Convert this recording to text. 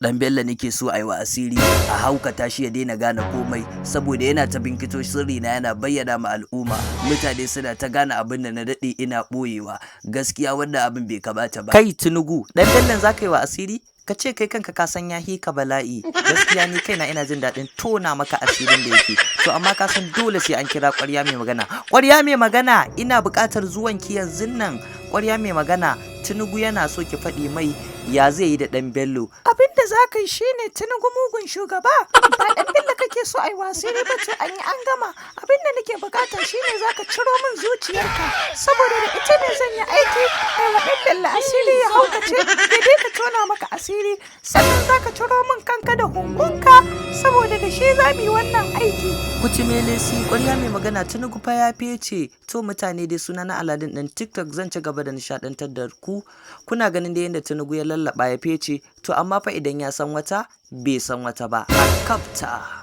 Ɗan Bello nake so a yi wa asiri a haukata shi ya daina gane komai, saboda yana ta binkito sirri na yana bayyana ma al'umma. Mutane suna ta gane abin da na daɗe ina ɓoyewa. Gaskiya wannan abin bai kamata ba. Kai Tinubu, ɗan Bellon za ka yi wa asiri? Ka ce kai kanka ka san ya hika bala'i. Gaskiya ni kaina ina jin daɗin tona maka asirin da yake. To amma ka san dole sai an kira ƙwarya mai magana. Ƙwarya mai magana, ina buƙatar zuwanki yanzun nan. Ƙwarya mai magana, Tinubu yana so ki faɗi mai ya zai yi da ɗan Bello. Abin da za ka yi shine, Tinubu mugun shugaba, ba ɗan Bello kake so a yi wa asiri ba, to an yi an gama. Abin da nake bukata shine za ka ciro min zuciyarka, saboda da ita ne zan yi aiki ai wa ɗan Bello asiri ya haukace ya daina tona maka asiri. Sannan za ka ciro min kanka da hunhunka, saboda da shi za mu yi wannan aiki. Kuci melesi, ƙwarya mai magana, Tinubu fa ya fece. To mutane dai, suna na Aladin ɗin TikTok, zan ci gaba da nishaɗantar da ku. Kuna ganin dai yadda Tinubu ya lallaɓa ya fece. To amma fa idan ya san wata, bai san wata ba. A kafta.